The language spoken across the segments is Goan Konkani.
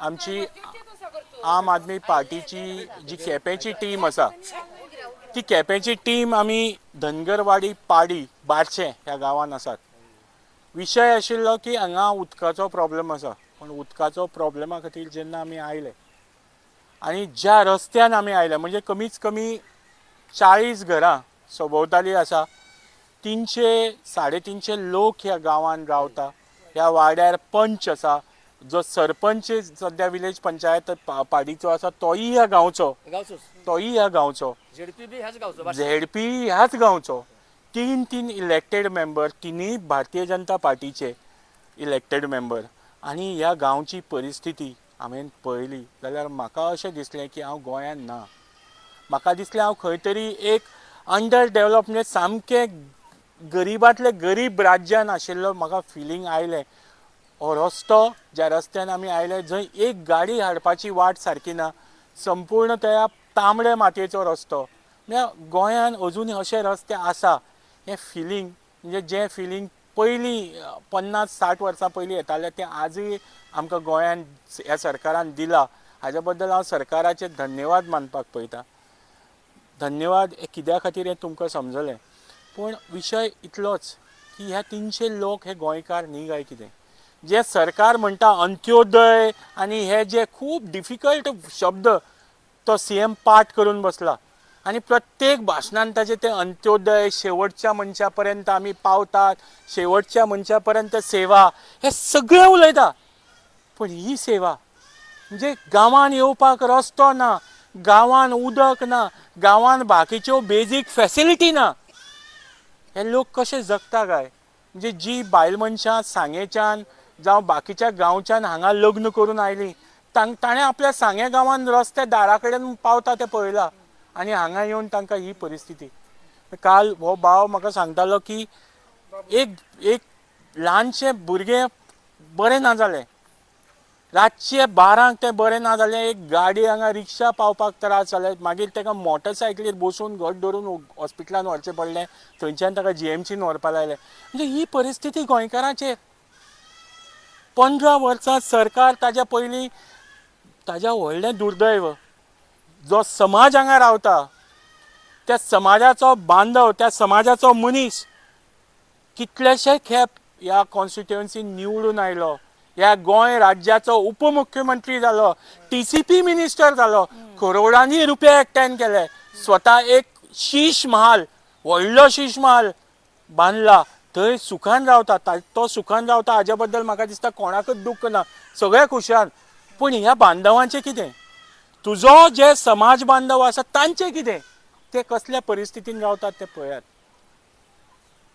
आमची आम आदमी पार्टीची जी केपेंची टीम आसा ती केपेंची टीम आमी धनगरवाडी पाडी बारशें ह्या गांवांत आसात. विशय आशिल्लो की हांगा उदकाचो प्रॉब्लम आसा, पूण उदकाचो प्रॉब्लमा खातीर जेन्ना आमी आयले आनी ज्या रस्त्यान आमी आयले म्हणजे कमीच कमी 40 घरां सभोंवताली आसा, 300 350 लोक ह्या गांवांत रावता. ह्या वाड्यार पंच आसा, जो सरपंच सद्या विलेज पंचायत पाडीचो आसा तोय ह्या गांवचो, तोय ह्या गांवचो, झेडपी ह्याच गांवचो. 3 इलेक्टेड मेंबर, तिनूय भारतीय जनता पार्टीचे इलेक्टेड मेंबर. आनी ह्या गांवची परिस्थिती हांवें पळयली जाल्यार म्हाका अशें दिसलें की हांव गोंयांत ना. म्हाका दिसलें हांव खंय तरी एक अंडर डेवलप म्हणजे सामकें गरिबांतले गरीब राज्यान आशिल्लो म्हाका फिलींग आयलें. हो रस्तो ज्या रस्त्यान आमी आयले जंय एक गाडी हाडपाची वाट सारकी ना, संपूर्ण त्या तांबडे मातयेचो रस्तो. म्हळ्यार गोंयान अजून अशे रस्ते आसा हें फिलींग, म्हणजे जें फिलींग पयलीं 50-60 वर्सां पयलीं येतालें तें आजूय आमकां गोंयान ह्या सरकारान दिलां. हाज्या बद्दल हांव सरकाराचे धन्यवाद मानपाक पळयता. धन्यवाद हे कित्या खातीर हें तुमकां समजलें, पूण विशय इतलोच की ह्या 300 लोक हे गोंयकार न्ही काय कितें? जे सरकार म्हणटा अंत्योदय आनी हे जे खूब डिफिकल्ट शब्द तो सीएम पाठ करून बसला आनी प्रत्येक भाशणान ताजे ते अंत्योदय, शेवटच्या मनशा पर्यंत आमी पावतात, शेवटच्या मनशा पर्यंत सेवा, हे सगळें उलयता. पूण ही सेवा म्हणजे गांवान येवपाक रस्तो ना, गांवान उदक ना, गांवान बाकीच्यो बेजीक फॅसिलिटी ना, हे लोक कशे जगता काय? म्हणजे जी बायल मनशां सांगेच्यान जावं बाकीच्या गांवच्यान हांगा लग्न करून आयलीं ताणें आपल्या सांगे गांवान रस्ते दारा कडेन पावता तें पळयलां आनी हांगा येवन तांकां ही परिस्थिती. काल हो भाव म्हाका सांगतालो की एक एक ल्हानशें भुरगें बरें ना जालें, रातचें 12 तें बरें ना जालें, एक गाडी हांगा रिक्षा पावपाक त्रास जाले, मागीर ताका मोटरसायकलीर बसून घट धरून हॉस्पिटलान व्हरचें पडलें, थंयच्यान ताका जीएमसीन व्हरपा लायलें. म्हणजे ही परिस्थिती गोंयकारांचेर. 15 वर्सां सरकार ताज्या पयलीं ताज्या व्हडलें दुर्दैव, जो समाज हांगा रावता त्या समाजाचो बांधव, त्या समाजाचो मनीस कितलेशे खेप ह्या कॉन्स्टिट्युएन्सीन निवडून आयलो, ह्या गोंय राज्याचो उपमुख्यमंत्री जालो, टीसीपी मिनिस्टर जालो, करोडांनी रुपया एकठांय केले, स्वता एक शीश महाल, व्हडलो शीश महाल बांदला, थंय सुखान रावता. तो सुखान रावता हाज्या बद्दल म्हाका दिसता कोणाकच दुख्ख ना, सगळे खुशाल. पूण ह्या बांधवांचें कितें? तुजो जे समाज बांधव आसा तांचें कितें? ते कसल्या परिस्थितीन रावतात ते पळयात.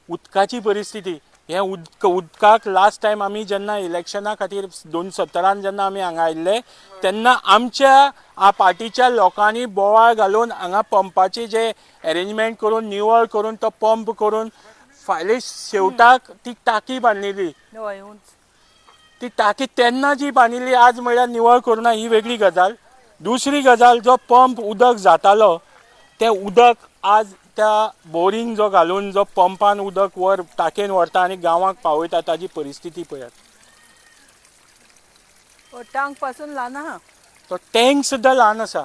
उदकाची परिस्थिती, हें उदकाक लास्ट टायम आमी जेन्ना इलेक्शना खातीर 2017 जेन्ना आमी हांगा आयिल्ले तेन्ना आमच्या पार्टीच्या लोकांनी बोवाळ घालून हांगा पंपाची जे एरेंजमेंट करून निवळ करून तो पंप करून फायले शेवटाक ती टाकी बांदलेली. ती टाकी तेन्ना जी बांदिल्ली आज म्हळ्यार निवळ करुना, ही वेगळी गजाल. दुसरी गजाल, जो पंप उदक जातालो तें उदक आज त्या बोरींग जो घालून जो पंपान उदक वर टाकेन व्हरता आनी गांवाक पावयता ताजी परिस्थिती पळयात. टँक पासून ल्हान आहा तो टँक सुद्दां ल्हान आसा.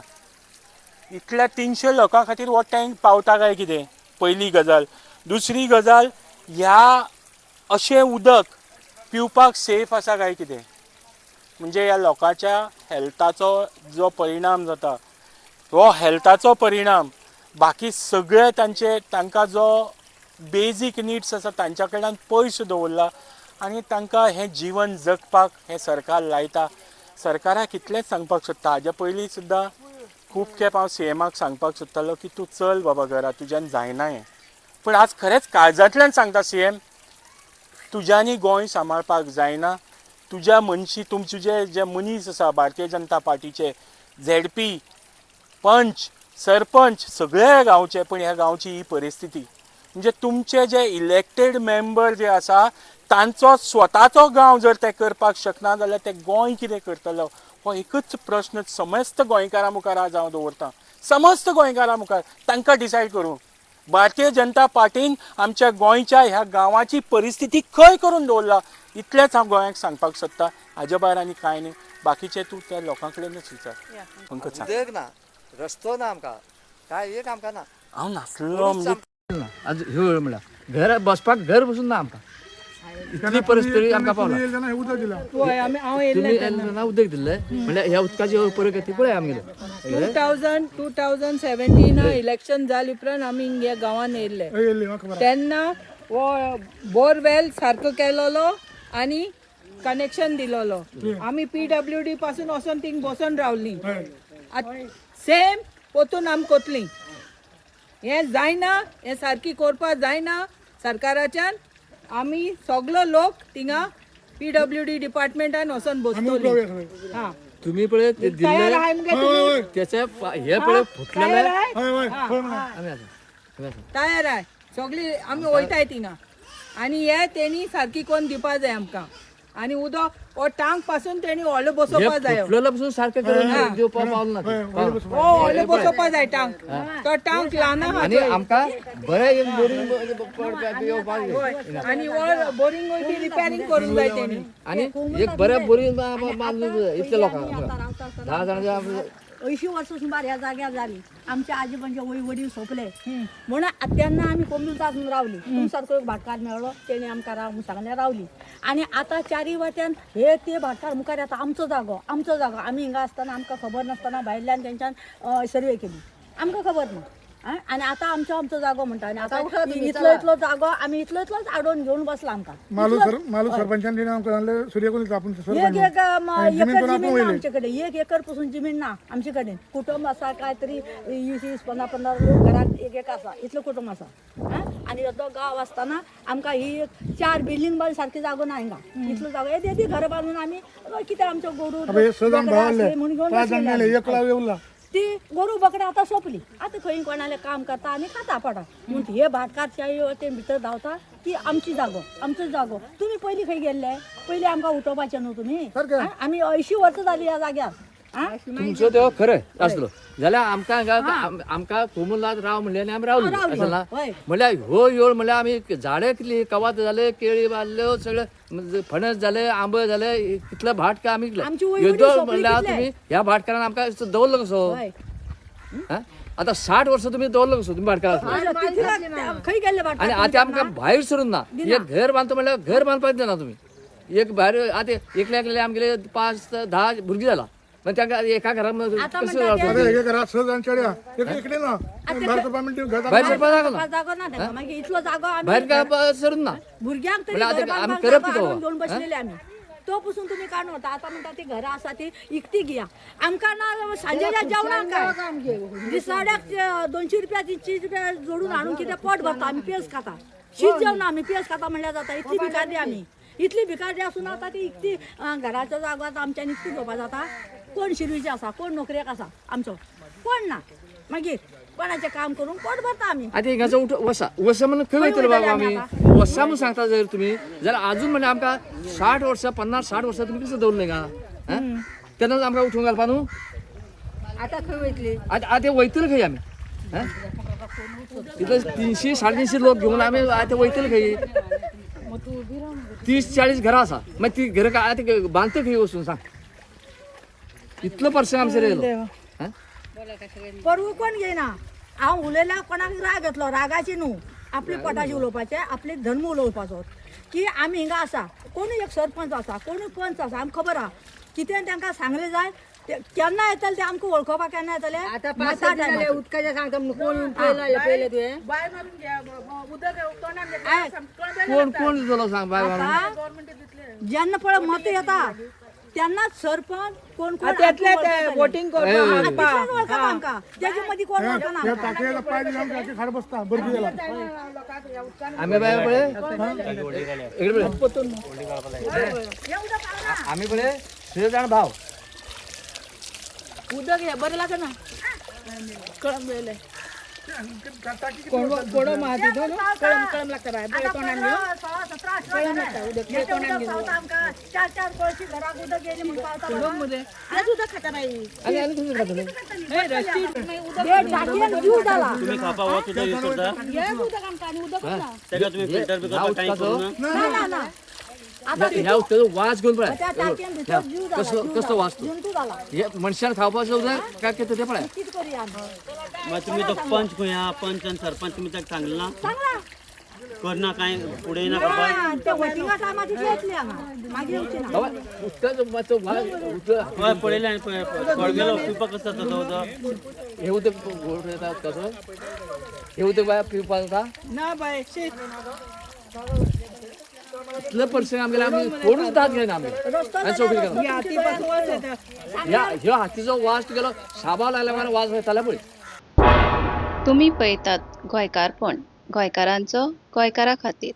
इतल्या 300 लोकां खातीर हो टँक पावता काय कितें, पयली गजाल. दुसरी गजाल, ह्या अशें उदक पिवपाक सेफ आसा काय कितें, म्हणजे ह्या लोकांच्या हेल्थाचो जो परिणाम जाता हो हेल्थाचो परिणाम बाकी सगळे तांचे तांकां जो बेजीक निड्स आसा तांच्या कडल्यान पयस दवरला आनी तांकां हें जीवन जगपाक हें सरकार लायता. सरकाराक इतलेंच सांगपाक सोदता, हाज्या पयलीं सुद्दां खूब खेप हांव सीएमाक सांगपाक सोदतालो की तूं चल बाबा घरा, तुज्यान जायना हें. पूण आज खरेंच काळजांतल्यान सांगता सीएम, तुज्यांनी गोंय सांबाळपाक जायना. तुज्या मनशी तुमचे जे जे मनीस आसा भारतीय जनता पार्टीचे, झेडपी, पंच, सरपंच सगळे गांवचे, पूण ह्या गांवची ही परिस्थिती म्हणजे तुमचे जे इलेक्टेड मेंबर जे आसा तांचो स्वताचो गांव जर ते करपाक शकना जाल्यार ते गोंय कितें करतलो, हो एकच प्रश्न समस्त गोंयकारां मुखार आज हांव दवरतां. समस्त गोंयकारां मुखार तांकां डिसायड करूं. भारतीय जनता पार्टीन आमच्या गोंयच्या ह्या गांवाची परिस्थिती खंय करून दवरला इतलेंच हांव गोंयाक सांगपाक सोदता. हाज्या भायर आनी कांय न्ही. बाकीचें तूं त्या लोकां कडेनच विचार. पंकज सांग. उदक ना, रस्तो ना आमकां, काय एक आमकां ना. हांव नासलो म्हणजे आज ह्यो वेळ म्हणल्यार घर बसपाक घर बसून ना आमकां, इतली परिस्थिती आमकां पावला. पळय आमी हांव येयल्लें तुमी येयले उदक दिल्लें म्हणल्यार ह्या उदकाची परिगती पळय आमगेले. 2017 इलेक्शन जाले उपरांत आमी ह्या गांवान येयल्ले तेन्ना हो बोरवेल सारको केलोलो आनी कनेक्शन दिलोलो. आमी PWD पासून वचोन थिंग बसोन रावली. सेम पोतून आमी कोतली. हें जायना, हें सारकी करपा जायना सरकाराच्यान. आमी सगलो लोक थिंगा PWD डिपार्टमेंटान वचोन बसतली. हां तुमी पळय ते तयार दिल्ले आहाय मगे तुमी? त्याचे हे पळय फुटलेले. तयार आहाय? आमी आसा, आमी आसा. तयार आहाय सगळी आमी वयताय थिंगा. आनी हे तेणी सारकी कोन्न दिवपा जाय आमकां. आनी उदक हो टांक पासून तेणी व्हडलो हे बसोवपा जाय. फुटलेलं पासून सारकें करून दिवपाक पावलो ना ते. हो व्हडलो बसोवपा जाय टांक, तो टांक ल्हान आहा आनी थंय. आमकां बरें एक बोरींग पडपा येवपाक जाय. आनी हो बोरिंगूय बी रिपेरींग करूंक जाय तेणी. आनी एक बरें बोरींग बांदून जाय इतल्या लोकांक, 10 जाणांच्या. 80 वर्सां सुमार ह्या जाग्यार जाली. आमच्या आजी म्हणजे वय वडील सोंपले म्हणून तेन्ना आमी कोमलूच रावली. तुम सारको एक भाटकार मेळ्ळो, तेणी आमकां राव म्हूण सांगलें, रावली. आनी आतां चारी वाट्यान हे ते भाटकार मुखार येता, आमचो जागो, आमचो जागो. आमी हिंगा आसतना आमकां खबर नासतना भायल्यान तेंच्यान सर्वे केली, आमकां खबर ना. आनी आतां आमचो आमचो जागो म्हणटा. आनी आतां इतलो इतलो जागो आमी इतलो इतलोच आडोवन घेवन बसला आमकां. मालू सर, मालू सरपंचान तिणें आमकां सांगलें सूर्यकुल आपूण एक सरपंच एक जमीन एकर कोण आपूण जमीन ना वयली. आमचे कडेन, 1 एकर पासून जमीन ना आमचे कडेन. कुटुंब आसा काय तरी 20 20 15 15 लोक घरात एक एक आसा, इतलो कुटुंब आसा. आनी येदो गांव आसतना आमकां ही एक 4 बिल्डींग बांद सारकी जागो ना हिंगा. इतलो जागो येदी येदी घरां बांदून आमी कितें आमचो गोरू आतां हे 6 जाण बोकडां भाव आसले, आसली म्हूण घेवन 5 जाण बशिल्ले मेले, आमी. एकला येवला. ती गोरू बोकडां आतां सोंपली. आतां खंय कोणालें काम करता आनी खाता पडा. म्हूण हे भाटकार ते भितर धांवता की आमची जागो, आमचो जागो. तुमी पयलीं खंय गेल्ले? पयलीं आमकां उठोवपाचें न्हू तुमी. आमी 80 वर्सां जाली ह्या जाग्यार. तुमचो तो खरें आसलो जाल्यार आमकां हांगा आमकां कोमुलाद राव म्हणलें आनी आमी रावली रावली, अशें ना. हय. म्हणल्यार ह्यो वेळ म्हणल्यार आमी झाडां कितली कवात जाले, केळी बांदल्यो, सगळे फणस जाले, आंबे जाले, कितले भाट काय आमी आमची वयवटी येदो सोंपली म्हणल्यार कितले? तुमी ह्या भाटकारान आमकां दवरलो कसो? हय. आतां 60 वर्सां तुमी दवरलो कसो तुमी भाटकार आसले? खंय गेल्ले भाटकार? आनी आतां आमकां भायर सरून ना. एक घर बांदता म्हणल्यार घर बांदपाक दिना तुमी. एक भायर आतां एकल्या एकल्या आमगेले 5 10 भुरगीं जाला, मागीर तांकां एका घरान आतां कशें म्हणटा रावतले? अरे एका घरात 6 जाण चेड्या, एक इकडे ना भायर सरपा म्हणटी घर भायर सरपा जागो ना, जागो ना तांकां. मागीर इतलो जागो आमी भायर काय सरून ना. भुरग्यांक तरी म्हणल्यार घर आतां आमी बांदपाक करप जागो कितें हाडून बाबा? घेवन बसलेले आमी. तो पसून तुमी काडून व्हरता. आतां म्हणटा ती घरां आसा ती इकती घेया. आमकां ना सांजेच्या जेवणाक काय, दिसाड्याक 200 रुपया 300 रुपया जोडून हाडून कितें पोट भरता. आमी पेज खाता, शीत जेवना आमी, पेज खाता म्हणल्यार जाता. इतली भिकारी आमी, इतली भिकारी आसून आतां ती इकती घराच्या जागो आतां आमच्यान इकती घेवपा जाता. कोण शिरवीचे आसा, कोण नोकरेक आसा, आमचो कोण ना. मागीर कोणाचें काम करून पोट भरता आमी. आतां हिंगाचो उठ वसा वसा म्हणून खंय वयतले बाबा आमी? वसा म्हणून सांगता जर तुमी जाल्यार अजून म्हणल्यार आमकां 60 वर्सां 50 60 वर्सां तुमी कसो दवरलें हिंगा? तेन्नाच आमकां उठून घालपा न्हू. आतां खंय वयतली? आतां आतां वयतले खंय आमी? तितले 300 350 लोक घेवन आमी आतां वयतले खंय? 30 40 घरां आसा, मागीर ती घरां काय आतां बांदता खंय वचून सांग? इतलो पर्संट आमचेर येयलो. परवू कोण घेयना. हांव उलयल्यार कोणाक राग येतलो, रागाची न्हू, आपली पोटाची उलोवपाचें, आपले धर्म उलोवपाचो की आमी हिंगा आसा. कोणूय एक सरपंच आसा, कोणूय पंच आसा, आमकां खबर आहा कितें तांकां सांगलें जाय. ते केन्ना येतले ते आमकां वळखोवपाक केन्ना येतले? आतां 5 7 जाले उदकाचें सांगता म्हणून कोण पेयला पेयलें तुवें? बाय मारून घे, उदक तोंडान घेतलें. कोण कोण दितलो सांग बाय मारून? आतां जेन्ना पळय मत येता तेन्नाच सरपंच कोण कोण त्यातले ते वोटिंग तितलेच वळखता आमकां, तेजे मदीं कोण वळखना ह्या आमकां. टाकयेला पाय दिला आमकां खाड बसता बर्फी गेला. आमी बाय पळय इकडे पळय, आमी पळय 6 जाण भाव. उदक हे बरें लागना, कळम येयलें. कोडो आहा तितून. कळम कळम लागता बाय तोंडान 16-17 कळम लागता उदक तोंडान पावता आमकां. चार चार कळशी घराक उदक गेली म्हूण पावता. आज उदक खाता बाई. आनी आनी खंयचें खातले? हे टाकयेन जीव जाला. तुम्ही खापा हो तुझा यूज करता. हेच उदक आमकां आनी उदक ना. ताका तुम्ही फिल्टर बी ह्या करपाक कांय उदकाचो करूं ना. ना ना ना. आता ह्या उदकाचो वास घेवन पळय त्या टाकयेन भितर जीव जाला. कसलो जीव कसलो जाला. वास तो. जंतू जाला. हे मनशान खावपाचें उदक काय कितें तें पळय. कितें करूया आमी? मग तुम्ही तो पंच खंय आहा? पंच आनी सरपंच तुमी ताका सांगलें ना? सांगला. करना कांय फुडें ना करपाक. ना, ते वोटिंगा टायमार तितले येतले हांगा, मागीर येवचे ना. बाबा उदकाचो मातसो वास उदक. हय पळयलें हांवें, पळय पळय गेलो पिवपाक कसो जाता तो उदक. हे उदक गोड येता उदकाचो. हे उदक बाय पिवपाक जाता? ना बाय शी. इतले पर्सेंट आमगेले आमी कोणूच दाद घेयना आमी. आनी चौकी ही हाती पासून वास येता. ह्या ह्यो हातीचो वास तुगेलो साबाव लागल्या मागीर वास येताले पळय. तुमी पळयतात गोंयकारपण, गोंयकारांचो गोंयकारा खातीर.